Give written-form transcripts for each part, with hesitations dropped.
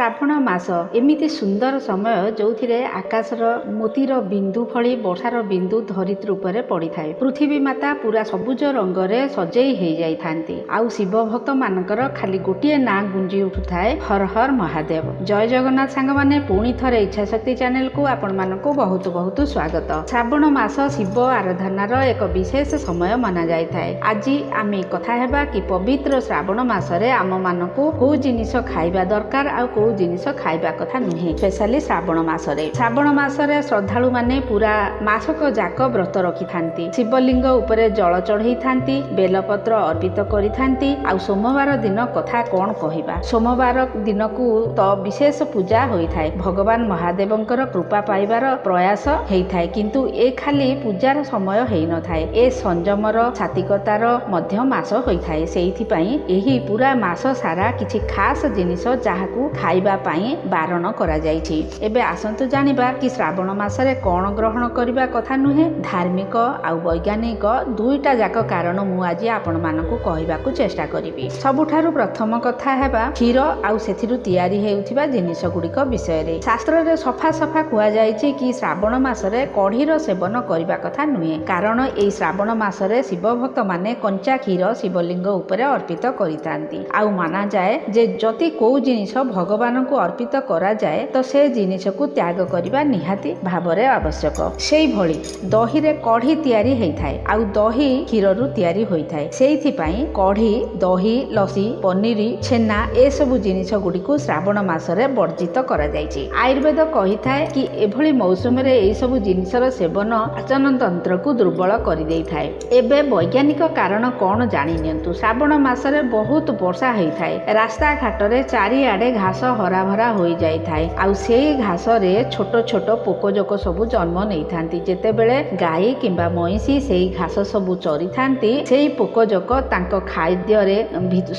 ଶ୍ରାବଣ ମାସ ଏମିତି ସୁନ୍ଦର ସମୟ, ଯୋଉଥିରେ ଆକାଶର ମୋତିର ବିନ୍ଦୁ ଭଳି ବର୍ଷାର ବିନ୍ଦୁ ଧରିତ୍ରୀ ଉପରେ ପଡ଼ିଥାଏ। ପୃଥିବୀ ମାତା ପୁରା ସବୁଜ ରଙ୍ଗରେ ସଜେଇ ହେଇଯାଇଥାନ୍ତି ଆଉ ଶିବ ଭକ୍ତ ମାନଙ୍କର ଖାଲି ଗୋଟିଏ ନାଁ ଗୁଞ୍ଜି ଉଠୁଥାଏ, ହର ହର ମହାଦେବ। ଜୟ ଜଗନ୍ନାଥ ସାଙ୍ଗମାନେ, ପୁଣି ଥରେ ଇଚ୍ଛା ଶକ୍ତି ଚ୍ୟାନେଲକୁ ଆପଣମାନଙ୍କୁ ବହୁତ ବହୁତ ସ୍ୱାଗତ। ଶ୍ରାବଣ ମାସ ଶିବ ଆରାଧନାର ଏକ ବିଶେଷ ସମୟ ମନାଯାଇଥାଏ। ଆଜି ଆମେ କଥା ହେବା କି ପବିତ୍ର ଶ୍ରାବଣ ମାସରେ ଆମମାନଙ୍କୁ କୋଉ ଜିନିଷ ଖାଇବା ଦରକାର ଆଉ କୋଉ ଜିନିଷ ଖାଇବା କଥା ନୁହେଁ, ସ୍ପେଶାଲି ଶ୍ରାବଣ ମାସରେ। ଶ୍ରାବଣ ମାସରେ ଶ୍ରଦ୍ଧାଳୁ ମାନେ ପୁରା ମାସକ ଯାକ ବ୍ରତ ରଖିଥାନ୍ତି, ଶିବଲିଙ୍ଗ ଉପରେ ଜଳ ଚଢେଇଥାନ୍ତି, ବେଲପତ୍ର ଅର୍ପିତ କରିଥାନ୍ତି। ଆଉ ସୋମବାର ଦିନ କଥା କଣ କହିବା, ସୋମବାର ଦିନକୁ ତ ବିଶେଷ ପୂଜା ହୋଇଥାଏ, ଭଗବାନ ମହାଦେବଙ୍କର କୃପା ପାଇବାର ପ୍ରୟାସ ହେଇଥାଏ। କିନ୍ତୁ ଏ ଖାଲି ପୂଜାର ସମୟ ହେଇନଥାଏ, ଏ ସଂଯମର, ସାତ୍ୱିକତାର ମଧ୍ୟ ମାସ ହୋଇଥାଏ। ସେଇଥିପାଇଁ ଏହି ପୁରା ମାସ ସାରା କିଛି ଖାସ ଜିନିଷ ଯାହାକୁ ଖାଇବା ପାଇଁ ବାରଣ କରାଯାଇଛି। ଏବେ ଆସନ୍ତୁ ଜାଣିବା କି ଶ୍ରାବଣ ମାସରେ କଣ ଗ୍ରହଣ କରିବା କଥା ନୁହେଁ। ଧାର୍ମିକ ଆଉ ବୈଜ୍ଞାନିକ ଦୁଇଟା ଯାକ କାରଣ ମୁଁ ଆଜି ଆପଣମାନଙ୍କୁ କହିବାକୁ ଚେଷ୍ଟା କରିବି। ସବୁଠାରୁ ପ୍ରଥମ କଥା ହେବା କ୍ଷୀର ଆଉ ସେଥିରୁ ତିଆରି ହେଉଥିବା ଜିନିଷ ଗୁଡ଼ିକ ବିଷୟରେ। ଶାସ୍ତ୍ରରେ ସଫା ସଫା କୁହାଯାଇଛି କି ଶ୍ରାବଣ ମାସରେ କଢ଼ିର ସେବନ କରିବା କଥା ନୁହେଁ, କାରଣ ଏଇ ଶ୍ରାବଣ ମାସରେ ଶିବ ଭକ୍ତ ମାନେ କଞ୍ଚା କ୍ଷୀର ଶିବଲିଙ୍ଗ ଉପରେ ଅର୍ପିତ କରିଥାନ୍ତି। ଆଉ ମାନାଯାଏ ଯେ ଯଦି କୋଉ ଜିନିଷ ଭଗବାନଙ୍କୁ ଅର୍ପିତ କରାଯାଏ, ତ ସେ ଜିନିଷକୁ ତ୍ୟାଗ କରିବା ନିହାତି ଭାବରେ ଆବଶ୍ୟକ। ସେଇଭଳି ଦହିରେ କଢ଼ି ତିଆରି ହେଇଥାଏ ଆଉ ଦହି କ୍ଷୀରରୁ ତିଆରି ହୋଇଥାଏ। ସେଇଥିପାଇଁ କଢ଼ି, ଦହି, ଲସି, ପନିର, ଛେନା ଏସବୁ ଜିନିଷ ଗୁଡ଼ିକୁ ଶ୍ରାବଣ ମାସରେ ବର୍ଜିତ କରାଯାଇଛି। ଆୟୁର୍ବେଦ କହିଥାଏ କି ଏଭଳି ମୌସୁମୀରେ ଏଇସବୁ ଜିନିଷର ସେବନ ପାଚନ ତନ୍ତ୍ରକୁ ଦୁର୍ବଳ କରିଦେଇଥାଏ। ଏବେ ବୈଜ୍ଞାନିକ କାରଣ କଣ ଜାଣି ନିଅନ୍ତୁ। ଶ୍ରାବଣ ମାସରେ ବହୁତ ବର୍ଷା ହେଇଥାଏ, ରାସ୍ତାଘାଟରେ ଚାରିଆଡେ ଘାସ ହରାଭରା ହୋଇଯାଇଥାଏ ଆଉ ସେଇ ଘାସରେ ଛୋଟ ଛୋଟ ପୋକ ଜୋକ ସବୁ ଜନ୍ମ ନେଇଥାନ୍ତି। ଯେତେବେଳେ ଗାଈ କିମ୍ବା ମଇଁଷି ସେଇ ଘାସ ସବୁ ଚରିଥାନ୍ତି, ସେଇ ପୋକ ଜୋକ ତାଙ୍କ ଖାଦ୍ୟରେ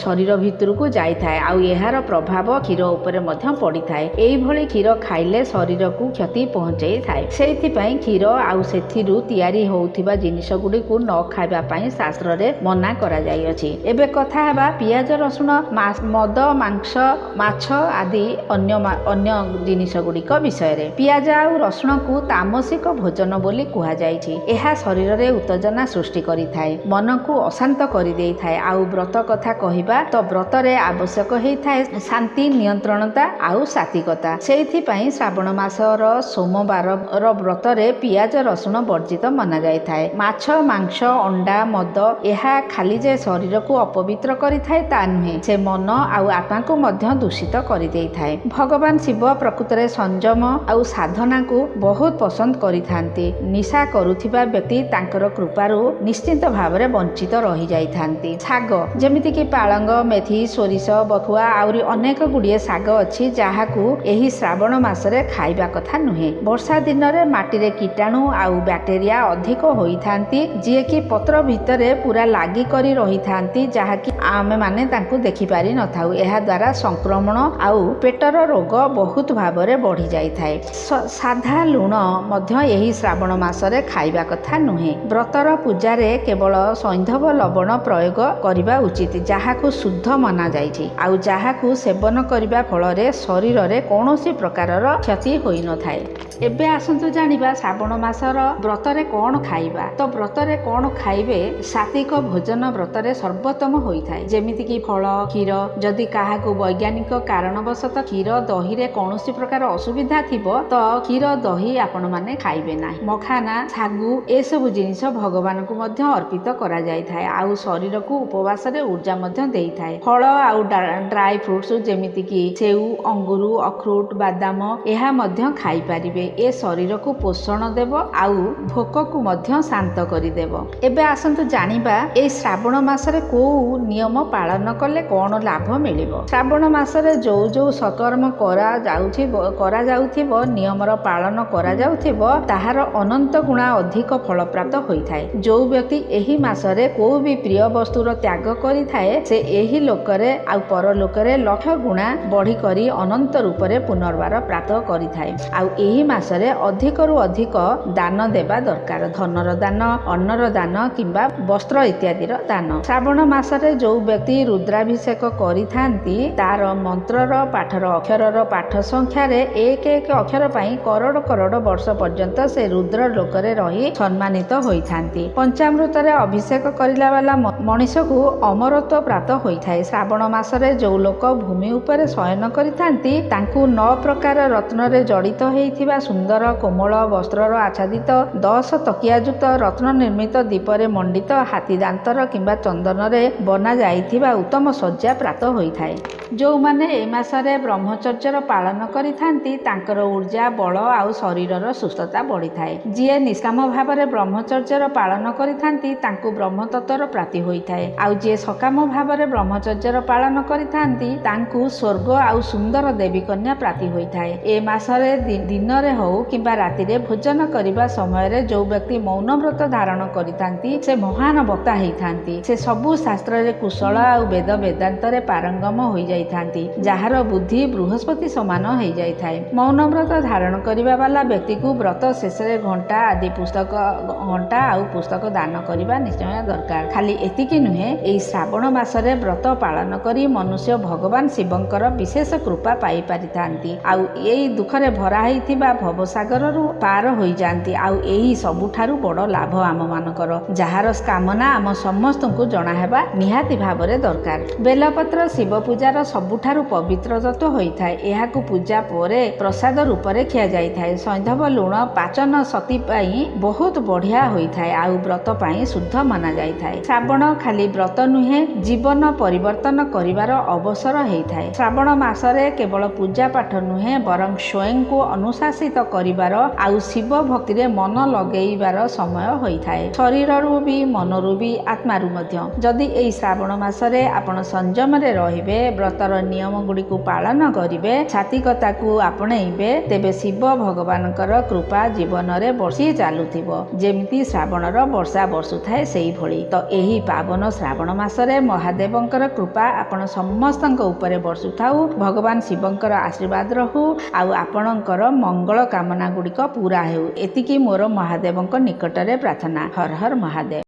ଶରୀର ଭିତରକୁ ଯାଇଥାଏ ଆଉ ଏହାର ପ୍ରଭାବ କ୍ଷୀର ଉପରେ ମଧ୍ୟ ପଡ଼ିଥାଏ। ଏଇଭଳି କ୍ଷୀର ଖାଇଲେ ଶରୀରକୁ କ୍ଷତି ପହଞ୍ଚେଇଥାଏ। ସେଇଥିପାଇଁ କ୍ଷୀର ଆଉ ସେଥିରୁ ତିଆରି ହେଉଥିବା ଜିନିଷ ଗୁଡ଼ିକୁ ନ ଖାଇବା ପାଇଁ ଶାସ୍ତ୍ରରେ ମନା କରାଯାଇଅଛି। ଏବେ କଥା ହେବା ପିଆଜ, ରସୁଣ, ମଦ, ମାଂସ, ମାଛ ଆଦି ଅନ୍ୟ ଅନ୍ୟ ଜିନିଷ ଗୁଡ଼ିକ ବିଷୟରେ। ପିଆଜ ଆଉ ରସୁଣକୁ ତାମସିକ ଭୋଜନ ବୋଲି କୁହାଯାଇଛି। ଏହା ଶରୀରରେ ଉତ୍ତେଜନା ସୃଷ୍ଟି କରିଥାଏ, ମନକୁ ଅଶାନ୍ତ କରିଦେଇଥାଏ। ଆଉ ବ୍ରତ କଥା କହିବା ତ ବ୍ରତରେ ଆବଶ୍ୟକ ହେଇଥାଏ ଶାନ୍ତି, ନିୟନ୍ତ୍ରଣତା ଆଉ ସାତ୍ୱିକତା। ସେଇଥିପାଇଁ ଶ୍ରାବଣ ମାସର ସୋମବାରର ବ୍ରତରେ ପିଆଜ ରସୁଣ ବର୍ଜିତ ମନାଯାଇଥାଏ। ମାଛ, ମାଂସ, ଅଣ୍ଡା, ମଦ ଏହା ଖାଲି ଯେ ଶରୀରକୁ ଅପବିତ୍ର କରିଥାଏ ତା ନୁହେଁ, ସେ ମନ ଆଉ ଆତ୍ମାକୁ ମଧ୍ୟ ଦୂଷିତ କରିଦେଇଥାଏ। ଭଗବାନ ଶିବ ପ୍ରକୃତରେ ସଂଯମ ଆଉ ସାଧନାକୁ ବହୁତ ପସନ୍ଦ କରିଥାନ୍ତି। ନିଶା କରୁଥିବା ବ୍ୟକ୍ତି ତାଙ୍କର କୃପାରୁ ନିଶ୍ଚିନ୍ତ ଭାବରେ ବଞ୍ଚିତ ରହିଯାଇଥାନ୍ତି। ଶାଗ ଯେମିତିକି ପାଳଙ୍ଗ, ମେଥି, ସୋରିଷ, ବଥୁଆ, ଆହୁରି ଅନେକ ଗୁଡ଼ିଏ ଶାଗ ଅଛି ଯାହାକୁ ଏହି ଶ୍ରାବଣ ମାସରେ ଖାଇବା କଥା ନୁହେଁ। ବର୍ଷା ଦିନରେ ମାଟିରେ କୀଟାଣୁ ଆଉ ବ୍ୟାକ୍ଟେରିଆ ଅଧିକ ହୋଇଥାନ୍ତି, ଯିଏକି ପତ୍ର ଭିତରେ ପୁରା ଲାଗି କରି ରହିଥାନ୍ତି, ଯାହାକି ଆମେମାନେ ତାଙ୍କୁ ଦେଖିପାରି ନଥାଉ। ଏହାଦ୍ୱାରା ସଂକ୍ରମଣ ଆଉ ପେଟର ରୋଗ ବହୁତ ଭାବରେ ବଢ଼ି ଯାଇଥାଏ। ସାଧା ଲୁଣ ମଧ୍ୟ ଏହି ଶ୍ରାବଣ ମାସରେ ଖାଇବା କଥା ନୁହେଁ। ବ୍ରତର ପୂଜାରେ କେବଳ ସୈନ୍ଧବ ଲବଣ ପ୍ରୟୋଗ କରିବା ଉଚିତ, ଯାହାକୁ ଶୁଦ୍ଧ ମନାଯାଇଛି ଆଉ ଯାହାକୁ ସେବନ କରିବା ଫଳରେ ଶରୀରରେ କୌଣସି ପ୍ରକାରର କ୍ଷତି ହୋଇନଥାଏ। ଏବେ ଆସନ୍ତୁ ଜାଣିବା ଶ୍ରାବଣ ମାସର ବ୍ରତରେ କଣ ଖାଇବା। ତ ବ୍ରତରେ କଣ ଖାଇବେ? ସାତ୍ୱିକ ଭୋଜନ ବ୍ରତରେ ସର୍ବୋତ୍ତମ ହୋଇଥାଏ, ଯେମିତିକି ଫଳ, କ୍ଷୀର। ଯଦି କାହାକୁ ବୈଜ୍ଞାନିକ କାରଣବଶତଃ କ୍ଷୀର ଦହିରେ କୌଣସି ପ୍ରକାର ଅସୁବିଧା ଥିବ, ତ କ୍ଷୀର ଦହି ଆପଣମାନେ ଖାଇବେ ନାହିଁ। ମଖାନା, ଶାଗୁ ଏସବୁ ଜିନିଷ ଭଗବାନଙ୍କୁ ମଧ୍ୟ ଅର୍ପିତ କରାଯାଇଥାଏ ଆଉ ଶରୀରକୁ ଉପବାସରେ ଉର୍ଜା ମଧ୍ୟ ଦେଇଥାଏ। ଫଳ ଆଉ ଡ୍ରାଇ ଫ୍ରୁଟ୍ସ ଯେମିତିକି ସେଉ, ଅଙ୍ଗୁରୁ, ଅଖରୋଟ, ବାଦାମ ଏହା ମଧ୍ୟ ଖାଇପାରିବେ। ଏ ଶରୀରକୁ ପୋଷଣ ଦେବ ଆଉ ଭୋକକୁ ମଧ୍ୟ ଶାନ୍ତ କରିଦେବ। ଏବେ ଆସନ୍ତୁ ଜାଣିବା ଏଇ ଶ୍ରାବଣ ମାସରେ କୋଉ ନିୟମ ପାଳନ କଲେ କଣ ଲାଭ ମିଳିବ। ଶ୍ରାବଣ ମାସରେ ଯୋଉ ଯୋଉ ସତ୍କର୍ମ କରାଯାଉଥିବ, ନିୟମର ପାଳନ କରାଯାଉଥିବ, ତାହାର ଅନନ୍ତ ଗୁଣା ଅଧିକ ଫଳପ୍ରାପ୍ତ ହୋଇଥାଏ। ଯୋଉ ବ୍ୟକ୍ତି ଏହି ମାସରେ କୋଉ ବି ପ୍ରିୟ ବସ୍ତୁର ତ୍ୟାଗ କରିଥାଏ, ସେ ଏହି ଲୋକରେ ଆଉ ପରଲୋକରେ ଲକ୍ଷ ଗୁଣା ବଢିକରି ଅନନ୍ତ ରୂପରେ ପୁନର୍ବାର ପ୍ରାପ୍ତ କରିଥାଏ। ଆଉ ଏହି ମାସରେ ଅଧିକରୁ ଅଧିକ ଦାନ ଦେବା ଦରକାର, ଧନର ଦାନ, ଅନ୍ନର ଦାନ କିମ୍ବା ବସ୍ତ୍ର ଇତ୍ୟାଦିର ଦାନ। ଶ୍ରାବଣ ମାସରେ ଯୋଉ ବ୍ୟକ୍ତି ରୁଦ୍ରାଭିଷେକ କରିଥାନ୍ତି, ତାର ମନ୍ତ୍ରର ପାଠର ଅକ୍ଷରର ପାଠ ସଂଖ୍ୟାରେ ଏକ ଏକ ଅକ୍ଷର ପାଇଁ କରୋଡ଼ କରୋଡ଼ ବର୍ଷ ପର୍ଯ୍ୟନ୍ତ ସେ ରୁଦ୍ର ଲୋକରେ ରହି ସମ୍ମାନିତ ହୋଇଥାନ୍ତି। ପଞ୍ଚାମୃତରେ ଅଭିଷେକ କରିଲା ବାଲା ମଣିଷକୁ ଅମରତ୍ୱ ପ୍ରାପ୍ତ ହୋଇଥାଏ। ଶ୍ରାବଣ ମାସରେ ଯେଉଁ ଲୋକ ଭୂମି ଉପରେ ଶୟନ କରିଥାନ୍ତି, ତାଙ୍କୁ 9 ପ୍ରକାର ରତ୍ନରେ ଜଡ଼ିତ ହେଇଥିବା ସୁନ୍ଦର କୋମଳ ବସ୍ତ୍ରର ଆଚ୍ଛାଦିତ 10 ତକିଆଯୁକ୍ତ ରତ୍ନ ନିର୍ମିତ ଦୀପରେ ମଣ୍ଡିତ ହାତୀ ଦାନ୍ତର କିମ୍ବା ଚନ୍ଦନରେ ବନା ଯାଇଥିବା ଉତ୍ତମ ଶଯ୍ୟା ପ୍ରାପ୍ତ ହୋଇଥାଏ। ଯେଉଁମାନେ ଏ ମାସରେ ବ୍ରହ୍ମଚର୍ଯ୍ୟର ପାଳନ କରିଥାନ୍ତି, ତାଙ୍କର ଉର୍ଜା, ବଳ ଆଉ ଶରୀରର ସୁସ୍ଥତା ବଢ଼ିଥାଏ। ଯିଏ ନିଷ୍କାମ ଭାବରେ ବ୍ରହ୍ମଚର୍ଯ୍ୟର ପାଳନ କରିଥାନ୍ତି, ତାଙ୍କୁ ବ୍ରହ୍ମତତ୍ତ୍ୱର ପ୍ରାପ୍ତି ହୋଇଥାଏ। ଆଉ ଯିଏ ସକାମ ଭାବରେ ବ୍ରହ୍ମଚର୍ଯ୍ୟର ପାଳନ କରିଥାନ୍ତି, ତାଙ୍କୁ ସ୍ୱର୍ଗ ଆଉ ସୁନ୍ଦର ଦେବୀ କନ୍ୟା ପ୍ରାପ୍ତି ହୋଇଥାଏ। ଏ ମାସରେ ଦିନରେ ହଉ କିମ୍ବା ରାତିରେ ଭୋଜନ କରିବା ସମୟରେ ଯେଉଁ ବ୍ୟକ୍ତି ମୌନ ବ୍ରତ ଧାରଣ କରିଥାନ୍ତି, ସେ ମହାନ ବକ୍ତା ହେଇଥାନ୍ତି। ସେ ସବୁ ଶାସ୍ତ୍ରରେ କୁଶଳ ଆଉ ବେଦ ବେଦାନ୍ତରେ ପାରଙ୍ଗମ ହୋଇଯାଇଥାନ୍ତି, ଯାହାର ବୁଦ୍ଧି ବୃହସ୍ପତି ସମାନ ହେଇଯାଇଥାଏ। ମୌନ ବ୍ରତ ଧାରଣ କରିବା ବାଲା ବ୍ୟକ୍ତିକୁ ବ୍ରତ ଶେଷରେ ଘଣ୍ଟା ଆଦି ପୁସ୍ତକ, ଘଣ୍ଟା ଆଉ ପୁସ୍ତକ ଦାନ କରିବା ନିଶ୍ଚୟ ଦରକାର। ଖାଲି ଏତିକି ନୁହେଁ, ଏଇ ଶ୍ରାବଣ ମାସରେ ବ୍ରତ ପାଳନ କରି ମନୁଷ୍ୟ ଭଗବାନ ଶିବଙ୍କର ବିଶେଷ କୃପା ପାଇପାରିଥାନ୍ତି ଆଉ ଏଇ ଦୁଃଖରେ ଭରା ହେଇଥିବା ଭବସାଗରରୁ ପାର ହୋଇଯାଆନ୍ତି। ଆଉ ଏହି ସବୁଠାରୁ ବଡ଼ ଲାଭ ଆମମାନଙ୍କର, ଯାହାର କାମନା ଆମ ସମସ୍ତଙ୍କୁ ଜଣା ହେବା ନିହାତି ଭାବରେ ଦରକାର। ବେଲପତ୍ର ଶିବ ପୂଜାର ସବୁଠାରୁ ପବିତ୍ର ତତ୍ତ୍ୱ ହୋଇଥାଏ। ଏହାକୁ ପୂଜା ପରେ ପ୍ରସାଦ ରୂପରେ ଖିଆଯାଇଥାଏ। ସୈନ୍ଧବ ଲୁଣ ପାଚନ ଶକ୍ତି ପାଇଁ ବହୁତ ବଢ଼ିଆ ହୋଇଥାଏ ଆଉ ବ୍ରତ ପାଇଁ ଶୁଦ୍ଧ ମନାଯାଇଥାଏ। ଶ୍ରାବଣ ଖାଲି ବ୍ରତ ନୁହେଁ, ଜୀବନ ପରିବର୍ତ୍ତନ କରିବାର ଅବସର ହେଇଥାଏ। ଶ୍ରାବଣ ମାସରେ କେବଳ ପୂଜା ପାଠ ନୁହେଁ, ବରଂ ସ୍ୱୟଂକୁ ଅନୁଶାସିତ କରିବାର ଆଉ ଶିବ ଭକ୍ତିରେ ମନ ଲଗେଇବାର ସମୟ ହୋଇଥାଏ। ଶରୀରରୁ ବି, ମନରୁ ବି, ଆତ୍ମାରୁ ମଧ୍ୟ। ଯଦି ଏଇ ଶ୍ରାବଣ ମାସରେ ଆପଣ ସଂଯମରେ ରହିବେ, ବ୍ରତର ନିୟମ ଗୁଡ଼ିକୁ ପାଳନ କରିବେ, ସାତ୍ୱିକତାକୁ ଆପଣେଇବେ, ତେବେ ଶିବ ଭଗବାନଙ୍କର କୃପା ଜୀବନରେ ବର୍ଷି ଚାଲୁଥିବ, ଯେମିତି ଶ୍ରାବଣର ବର୍ଷା ବର୍ଷୁଥାଏ ସେଇଭଳି। ତ ଏହି ପାବନ ଶ୍ରାବଣ ମାସରେ ମହାଦେବଙ୍କର କୃପା ଆପଣ ସମସ୍ତଙ୍କ ଉପରେ ବର୍ଷୁଥାଉ, ଭଗବାନ ଶିବଙ୍କର ଆଶୀର୍ବାଦ ରହୁ ଆଉ ଆପଣଙ୍କର ମଙ୍ଗଳ କାମନା ଗୁଡ଼ିକ ପୁରା ହେଉ, ଏତିକି ମୋର ମହାଦେବଙ୍କ ନିକଟରେ ପ୍ରାର୍ଥନା। ହର ହର ମହାଦେବ।